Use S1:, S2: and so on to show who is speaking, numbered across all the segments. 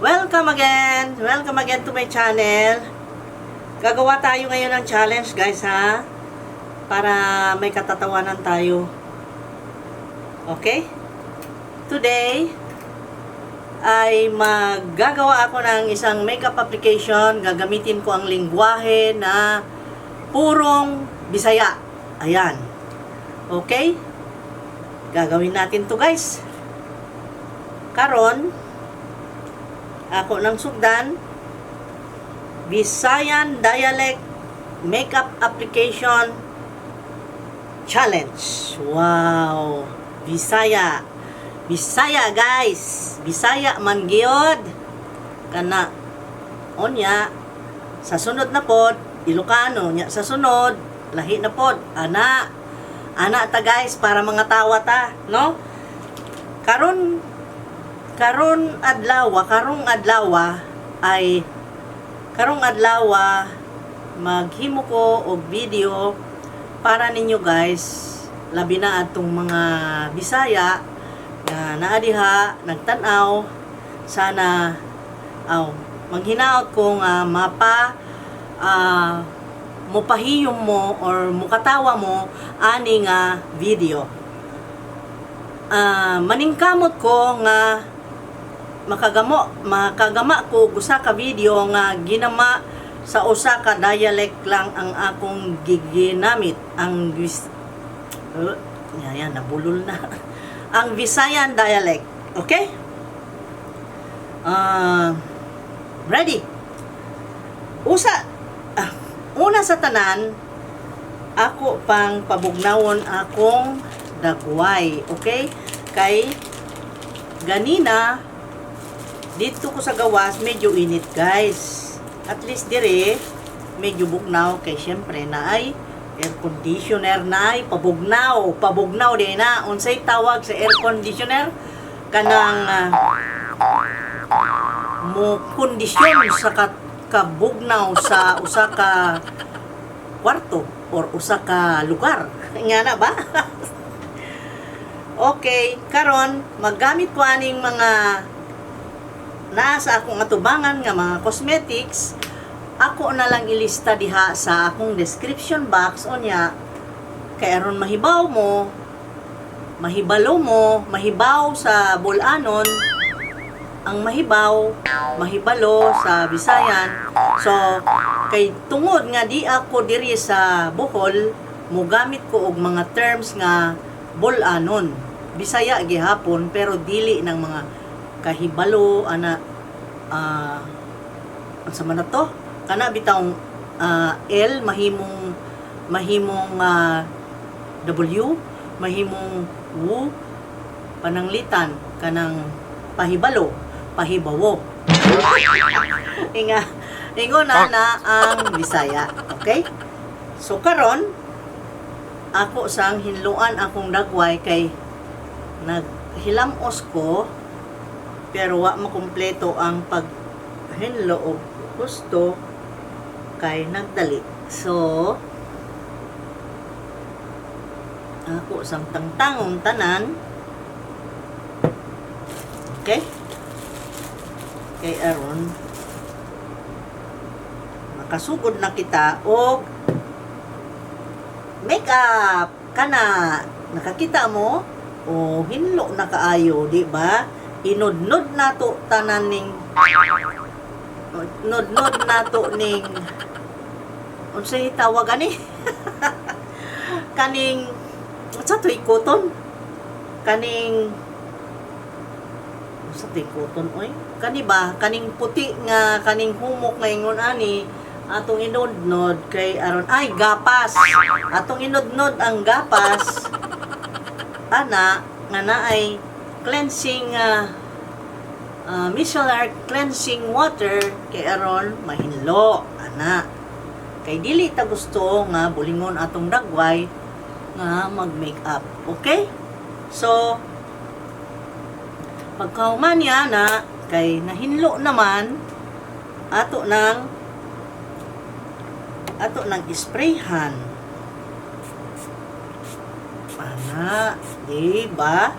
S1: Welcome again! Welcome again to my channel. Gagawa tayo ngayon ng challenge, guys, ha? Para may katatawanan tayo. Okay? Today ay maggagawa ako ng isang makeup application. Gagamitin ko ang lingwahe na purong Bisaya. Ayan. Okay? Gagawin natin to, guys. Karon, ako ng sugdan, Visayan Dialect Makeup Application Challenge. Wow! Bisaya. Bisaya, guys. Bisaya man gyud. Kana onya sa sunod na pod Ilocano nya, sa sunod lahi na pod ana. Ana ta, guys, para mga tawa ta, no? Karon karon adlaw, karong adlaw ay karong adlaw maghimo ko og video para ninyo, guys, labi na atong mga Bisaya nga naa diha nagtan-aw. Sana aw manghinaot ko nga mapa mopahiyom mo or mukatawa mo ani nga video. Maningkamot ko nga makagama ko og usa ka video nga ginama sa usa ka dialect lang ang akong giginamit, ang yan, yan, nabulol na, ang Visayan dialect. Okay, ready? Usa una sa tanan, ako pang pabugnawon akong dagway, okay? Kay ganina dito ko sa gawas, medyo init, guys. At least dire medyo bugnaw kay syempre na ay air conditioner na ay pabugnaw, pabugnaw di na. Unsay tawag sa air conditioner? Kanang mo kondisyon sa kabugnaw sa usa ka kwarto or usa ka lugar. Nga na ba? Okay, karon maggamit ko aning mga naa sa akong atubangan nga mga cosmetics. Ako na lang ilista diha sa akong description box unya kay aron mahibaw mo, mahibalo mo, mahibaw sa Bol-anon, ang mahibaw, mahibalo sa Bisayan. So, kay tungod nga di ako diri sa Bohol, mogamit ko og mga terms nga Bol-anon. Bisaya gihapon pero dili ng mga kahibalo ana, unsa man na to? Kana bitawng L mahimong mahimong W, mahimong W, pananglitan kanang pahibalo, pahibawo. Inga ingon na na ang Bisaya. Okay? So karon ako sang hinluan akong dagway kay naghilamos ko pero wa makumpleto ang paghinlo og husto kay nagdali. So ako sang tangtangong tanan. Okay? Kay aron makasugod na kita og makeup. Kana nakakita mo o hinlo na kaayo, di ba? Inudnod nato tanan ning nudnod nato ning unsay tawag ani, kaning unsa to'y cotton, kaning unsa to'y cotton oy, kani ba, kaning puti nga kaning humok nga ingon ani atong inudnod kay aron ay gapas. Atong inudnod ang gapas ana nga naay cleansing micellar cleansing water kay aron mahinlo ana, kay dili ta gusto nga bulingon atong dagway nga mag-makeup. Okay, so pagkahuman niya na kay nahinlo naman, ato nang isprayhan ana, di ba?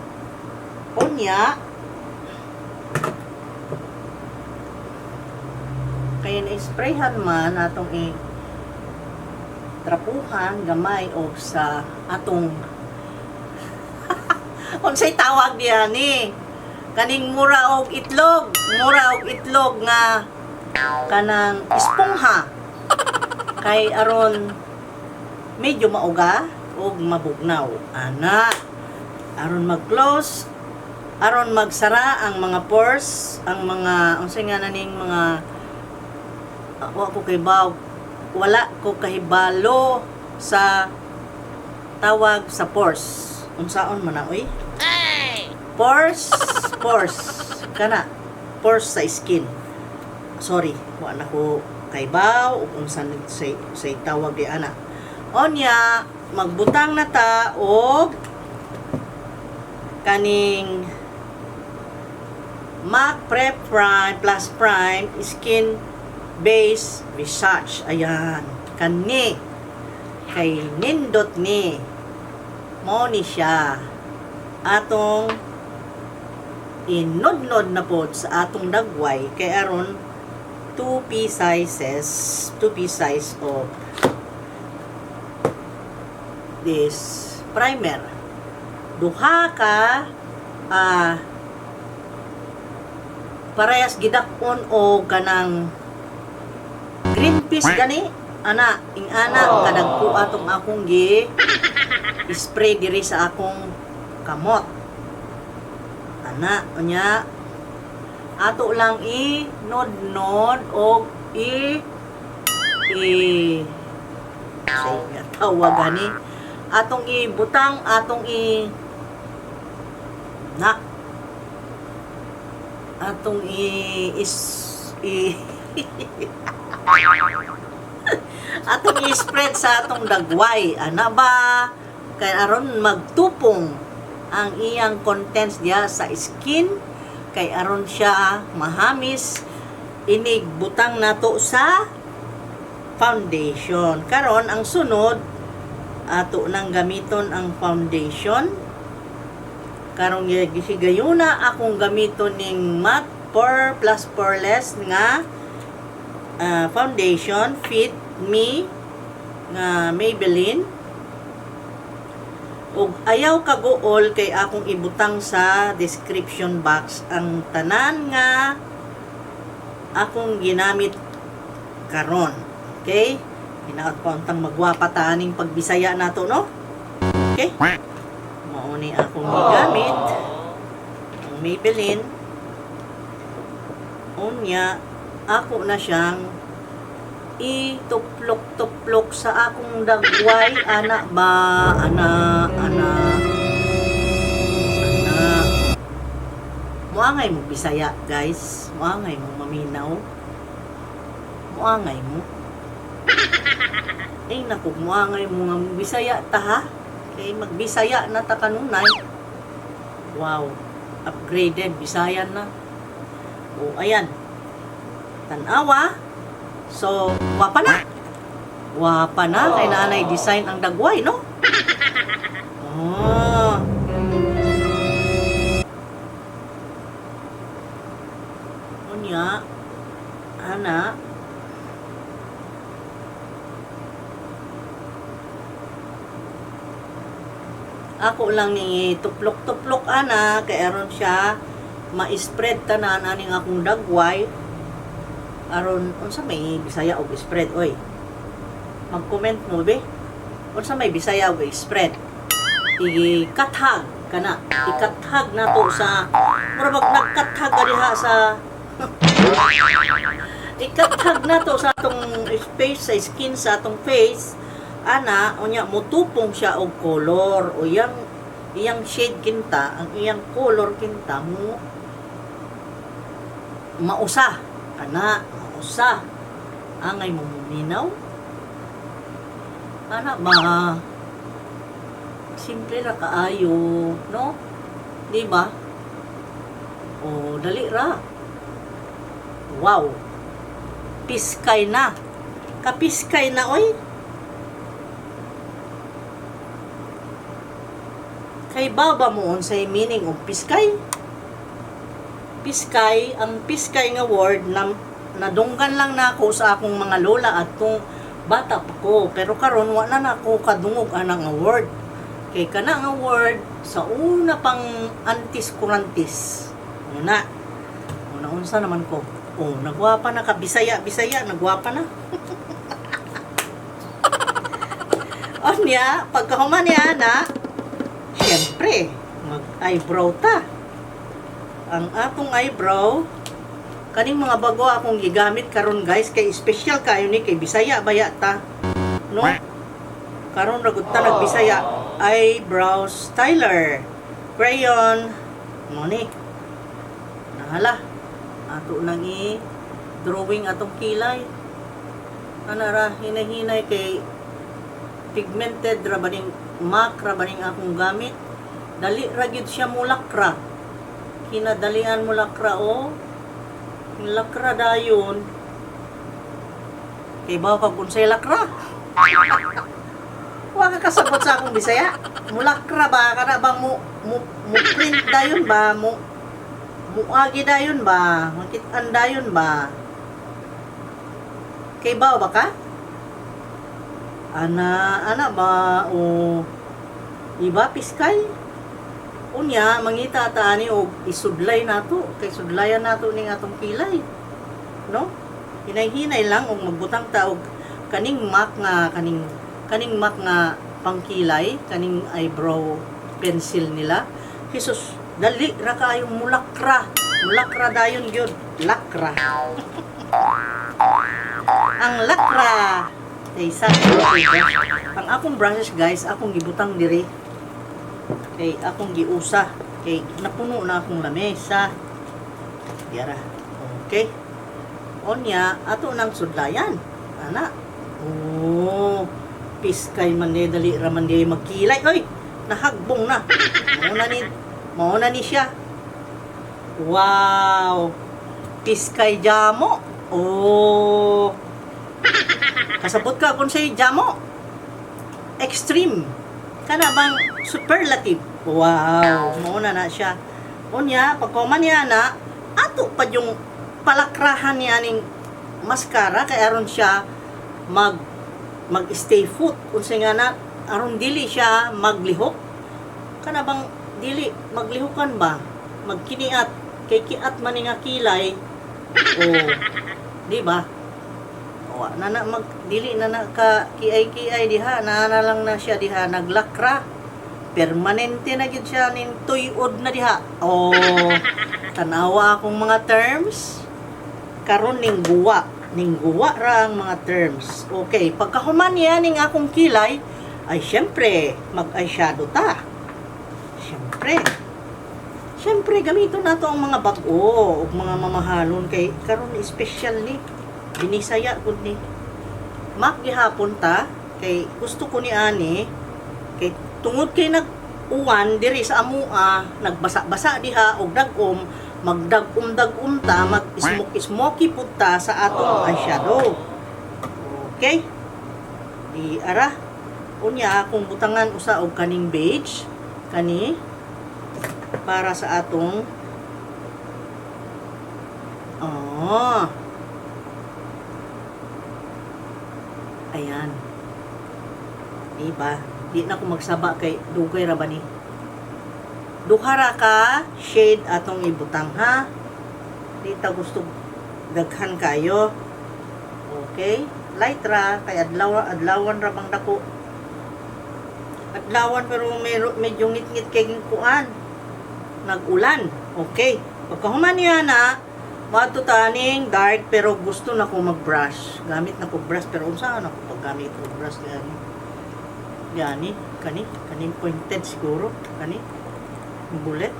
S1: Unya Kay na-sprayhan man atong i trapuhan gamay og sa atong unsay tawag diha ni, kaning mura og itlog nga kanang espongha, kay aron medyo mauga og mabugnaw ana, aron mag-close, aron magsara ang mga pores, ang mga unsay nga naning mga wa ko kay wala ko kahibalo sa tawag sa pores. Unsaon man na, oy? Pores, pores kana, pores sa skin. Sorry, wa na ko kaybaw ug unsa say tawag di ana. Onya magbutang na ta og kaning MAC Prep Prime Plus Prime Skin Base Visage. Ayan, kani kay nindot ni, mao ni siya atong inodnod na pod sa atong dagway kay aron 2 pea sizes, 2 pea size of this primer, duha ka parehas gidak-on o kanang green peas gani ana, ing ana kadagko atong akong gi spray diri sa akong kamot ana. Unya ato lang i nod-nod og i i say nga tawag gani, atong ibutang, atong i na atong i is i atong i-spread sa atong dagway ana ba, kay aron magtupong ang iyang contents diya sa skin, kay aron siya mahamis inig butang nato sa foundation. Karon ang sunod, ato nang gamiton ang foundation. Karong gihigayuna akong gamiton ning matte Pore Plus Poreless nga foundation Fit Me nga Maybelline. Ug ayaw kaguol kay akong ibutang sa description box ang tanan nga akong ginamit karon. Okay? Hinaot pa untang magwapa ta aning pagbisaya nato, no? Okay? Mao ni akong gigamit ang Maybelline. Unya ako na siyang ituplok-tuplok sa akong dagway ana ba, ana, ana, ana. Muangay mo Bisaya, guys, muangay mo maminaw, muangay mo. Eh naku, muangay mo nga Bisaya ta, ha, kay magbisaya na ta kanunay. Wow, upgraded Bisayan na. O ayan, tanawa. So wapa na, wapa na kay naanay design ang dagway, no? Oh. Unya ana, ako lang ni tuplok-tuplok ana kay aron siya ma-spread tanan aning akong dagway. Aron unsa may Bisaya og spread, oy? Mag-comment mo be, unsa may Bisaya og spread? Ikathag kana, ikathag nato sa mura bag nagkathag ka diha sa ikathag nato sa atong space, sa skin, sa atong face ana. Unya mutupong siya og color o iyang iyang shade kinta, ang iyang color kinta mo mausa kana, mausa. Angay mo muminaw ana ba? Simple ra kaayo, no? Di ba? O dali ra. Wow, piskay na, kapiskay na, oy. Kay baba mo unsay meaning og piskay? Piskay, ang piskay nga word na Nadunggan lang nako sa akong mga lola atong bata pa ko, pero karon wa na nako kadungog ana nga word. Kay kana nga word sa una pang antis kurantis. Una. Una unsa naman ko. Oh, nagwapa na ka Bisaya, Bisaya, nagwapa na. Unya, pagkahuman niya na, syempre, mag-eyebrow ta. Ang atong eyebrow, kaning mga bago akong gigamit karon, guys, kay special kayo ni kay Bisaya baya ta. No? Karon ra gud ta nagbisaya. Eyebrow styler. Crayon. Mo ni. Nahala. Ato nang i drawing atong kilay. Ana ra, hinay-hinay kay pigmented ra ba ning MAC ra ba ning akong gamit. Dali ra gyud siya mulakra. Kinadalian mo lakra o. Lakra dayon. Kay bawo kag unsay lakra? Wa ka kasabot sa akong Bisaya. Mulakra ba kana bang mo print dayon ba, mo muagi dayon ba, makit-an dayon ba? Kay bawo ba ka? Ana, ana ba o iba piskay? Unya mangita ta ani og isudlay nato kay sudlayan nato ning atong kilay. No? Hinay-hinay lang og magbutang ta og kaning MAC nga pangkilay, kaning eyebrow pencil nila. Jesus, dali ra kaayong mulakra. Mulakra dayon gyud, lakra. Ang lakra. Kay sa ang akong brushes, guys, akong gibutang diri. Kay akong giusa. Kay napuno na akong lamesa. Yara. Okay. Onya, ato nang sudlayan. Ana. Oh, piskay man ni, dali ra man di magkilay. Oy, nahagbong na. Mao na ni siya. Wow. Piskay jamo. Oh. Kasabot ka kung say jamo. Extreme. Kana bang superlative. Wow, mao na na siya. Unya, pagkuman niya na, ato pa yung palakrahan niya ning mascara kay aron siya mag mag stay put, unsa nga na, aron dili siya maglihok, kana bang dili maglihokan ba, magkiniat, kay kiat man ni nga kilay, o di ba? Wa na na mag dili na na ka kiay-kiay diha na na lang na siya diha, naglakra, permanente na gyud siya ning tuyod na diha. Oh, tanawa akong mga terms karon, ning guwa ra ang mga terms. Okay, pagkahuman niya ning akong kilay, ay syempre mag eyeshadow ta. Syempre, syempre gamiton nato ang mga bag-o ug mga mamahalon kay karon special ni binisaya gud ni. MAC gihapon ta kay gusto ko ni ani kay tungod kay nag uwan diri sa amua, nagbasa-basa diha og dag-om, magdag-um-dag-um ta, mag smoky smoky pud ta sa atong eyeshadow. Okay, di ara. Unya akong butangan usa og kaning beige kani para sa atong, oh, ayan. Diba? Di na ko magsaba kay dugay ra ba ni. Duha ra ka shade atong ibutang ha. Di ta gusto daghan kayo. Okay? Light ra kay adlaw, adlawan ra bang dako. Adlawan pero medyo ngit-ngit kay kuan. Nag-ulan. Okay. Pagkahuman niya na, Mato taning dark pero gusto na ko mag-brush. Gamit na ko brush pero unsa na ko paggamit og brush gani. Gani kani kaning pointed siguro kani bullet.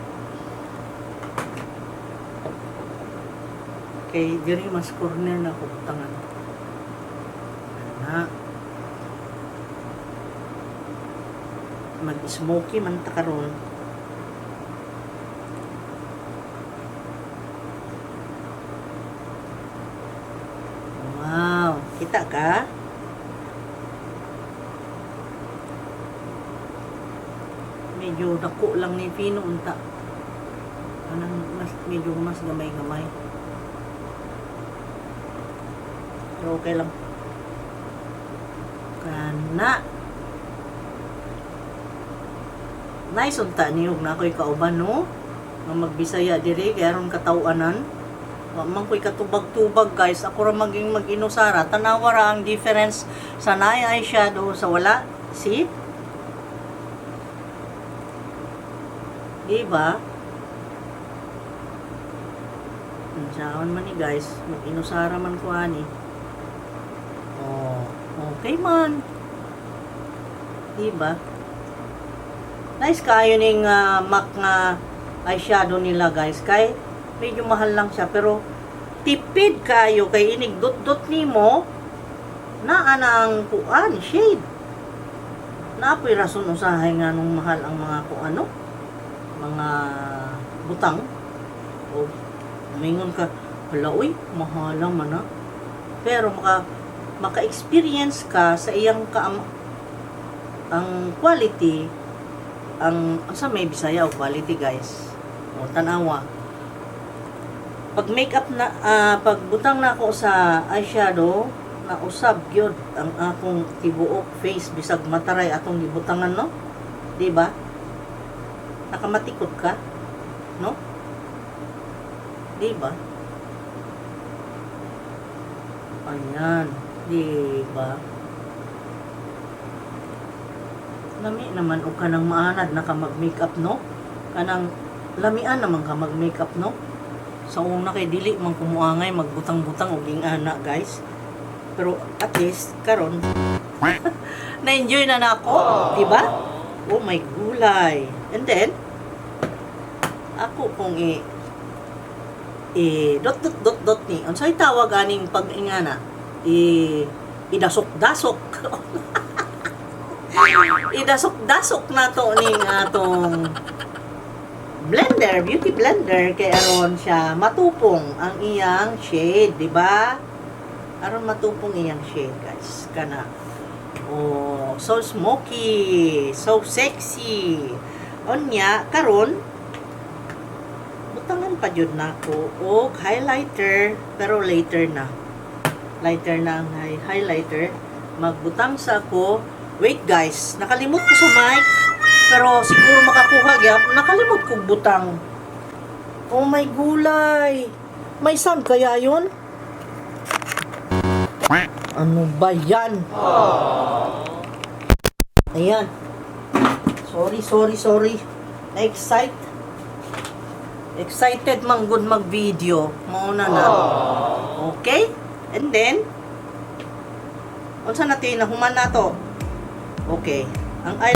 S1: Kay diri mas corner na ko butangan. Ana. Mag-smoky man ta karon. Wow, kita ka? Medyo dako lang ni Pino unta. Anang mas medyo mas gamay-gamay. Pero okay lang. Kana. Nice unta niyog na ako'y kauban, no? Nga magbisaya diri kay aron katawanan. Wa man ko'y katubag-tubag, guys. Ako ra maging mag-inusara. Tanawa ra ang difference sa naay eyeshadow sa wala. See? Diba? Unsaon man ni, guys, mag-inusara man ko ani. Oh, okay man. Diba? Nice kayo ning MAC nga eyeshadow nila, guys. Kay medyo mahal lang siya pero tipid kayo kay inig dot-dot nimo naa na ang kuan shade. Naa po'y rason usahay nga nung mahal ang mga kuan, no? Mga butang. O mingon ka, "Hala uy, mahala man ah." Pero maka-experience ka sa iyang kaam ang quality, ang sa may Bisaya o quality, guys. O tanawa. Pag makeup na pag butang na ako sa eyeshadow, nausab gyud ang akong tibuok face bisag mataray atong gibutangan, no? Di ba? Nakamatikod ka, no? Di ba? Ayan, di ba? Lami naman og kanang maanad na ka mag-makeup, no? Kanang lamian naman ka mag-makeup, no? Sa una kay dili man kumuangay magbutang-butang og ingana, guys. Pero at least karon na-enjoy na nako, di ba? Oh my gulay. And then ako kong i dot dot dot dot ni unsay tawag aning pag ingana, i idasok-dasok, idasok-dasok na to ning atong blender, beauty blender, kay aron siya matupong ang iyang shade, di ba? Aron matupong iyang shade, guys. Kana. Oh, so smoky, so sexy. Unya karon butangan pa jud nako og highlighter, pero later na. Lighter na ang highlighter. Magbutang sa ako. Wait guys, nakalimot ko sa mic. Pero siguro makakuha gyud. Nakalimot kog butang. Oh my gulay. May sound kaya yun? Ano ba yan? Ayan. Sorry, sorry, sorry. Na-excite. Excited man gud mag-video. Mauna na. Okay? And then, unsa na to, nahuman na to? Okay. Ang eye